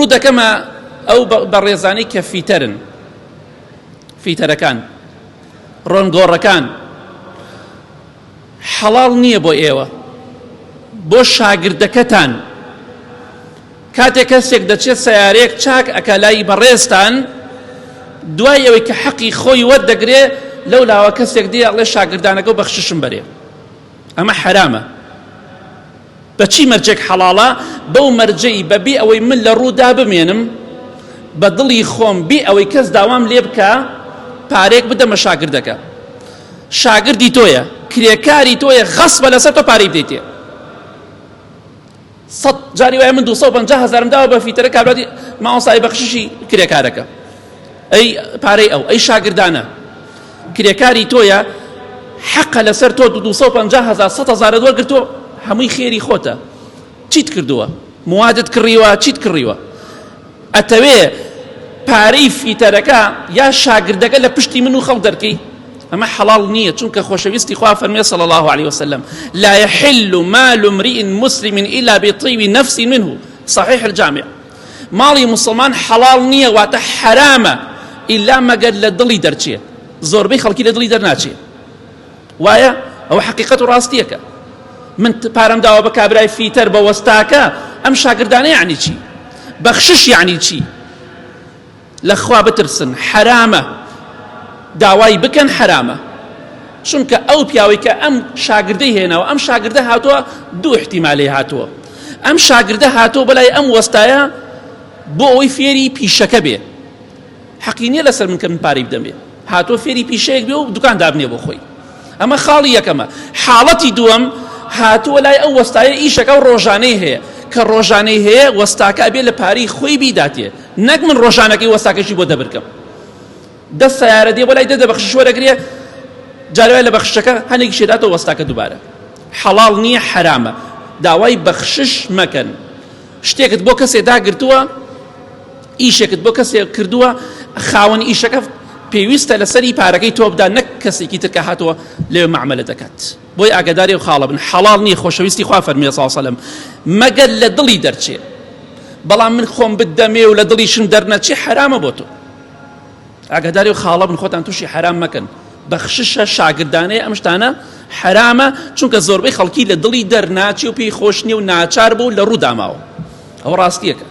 ڕوو دەکەمە ئەو بەڕێزانەی کە فیتەرن، فیتەرەکان، ڕۆنگۆڕەکان، حەڵاڵ نییە بۆ ئێوە، بۆ شاگردەکەتان. کاتێک کەسێک دەچێت سەیارەیەک چاک ئەکا لای بەڕێزتان، دوای ئەوەی کە حەقی خۆی وەردەگرێ، لەو لاوە کەسێک دێ ئەڵێ شاگردانەکە و بەخششم بەرێ. ئەمە حەرامە. بە چی مەرجێک حەڵاڵە؟ بەو مەرجەی بە بێ ئەوەی من لە ڕوودا بمێنم، بە دڵی خۆم بێ ئەوەی کەس داوام لێ بکا پارەیەک بدەمە شاگردەکە. شاگردی تۆیە، کرێکاری تۆیە، غەسبە لەسەر تۆ پارەی بدەیتێ. سەد جاری وایە من 250 هەزارم داوە بە فیتەرە کابراتی مامۆستای بەخششی کرێکارەکە. ئەی پارەی ئەو، ئەی شاگردانە. کرێکاری تۆیە حەقە لەسەر تۆ 250 هەزار 100 هەزارت وەرگرتووە هەمووی خێری خۆتە چیت کردووە موادت کڕیوە چیت کڕیوە ئەتەوێ پارەی فیتەرەکە یا شاگردەکە لە پشتی من و خەڵک دەرکەی ئەمە حەڵاڵ نییە چونکە خۆشەویستی خوا فەرمێ صلی الله عليه وسلم لا يحل مال امرئ مسلم إلا بطيب نفس منه صحيح الجامع ماڵی موسڵمان حەڵاڵ نییە واتە حەرامە ئیلا مەگەر لە دڵی دەرچێ زۆربەی خەڵکی لە دڵی دەرناچێ وایە ئەوە حەقیقەت و ڕاستیەکە من پارەم داوە بە کابرای فیتەر بە وەستاکە ئەم شاگردانە یعنی چی بەخشش یعنی چی لە خوا بترسن حەرامە داوای بکەن حەرامە چونکە ئەو پیاوەی کە ئەم شاگردەی هێناوە ئەم شاگردە هاتووە دوو احتیمالەی هاتووە ئەم شاگردە هاتووە بەلای ئەم وەستایە بۆ ئەوەی فێری پیشەکە بێ حەقی نییە لەسەر من کە من پارەی بدەمێ هاتووە فێری پیشەیەک بێ و دوکان دابنێ بۆ خۆی ئەمە خاڵی یەکەمە حاڵەتی دووەم هاتووە لای ئەو وەستایە ئیشەکە و ڕۆژانەی هەیە کە ڕۆژانەی هەیە وەستاکە ئەبێ لە پارەی خۆی بیداتێ نەک من ڕۆژانەکەی وەستاکەشی بۆ دەبرکەم دە سیارە دێ بۆ لای دە بەخشش وەرەگرێ جارێ لە بەخشەکە هەنێکی شێداتەوە وەستاکە دووبارە حەڵاڵ نییە حەرامە داوای بەخشش مەکەن شتێکت بۆ کەسێ داگرتووە ئیشێکت بۆ کەسێک کردووە خاوەن ئیشەکە پێویستە لەسەری پارەکەی تۆ بدا نەک کەسێکی تر کە هاتووە لەوێ مەعمەلە دەکات بۆی ئاگاداری و خاڵە بن حەڵاڵ نییە خۆشەویستی خوا فەرمیێ صلی الله علیه وسلم مەگەر لە دڵی دەرچێ بەڵام من خۆم بدەمێ و لە دڵیشم دەرنەچێ حەرامە بۆ تۆ ئاگاداری و خاڵە بن خۆتان تووشی حەرام مەکەن بەخششە شاگردانەیە ئەم شتانە حەرامە چونکە زۆربەی خەڵکی لە دڵی دەرناچێ و پێی خۆش نییە و ناچار بوو لە ڕوو داماوە ئەوە ڕاستیەکە.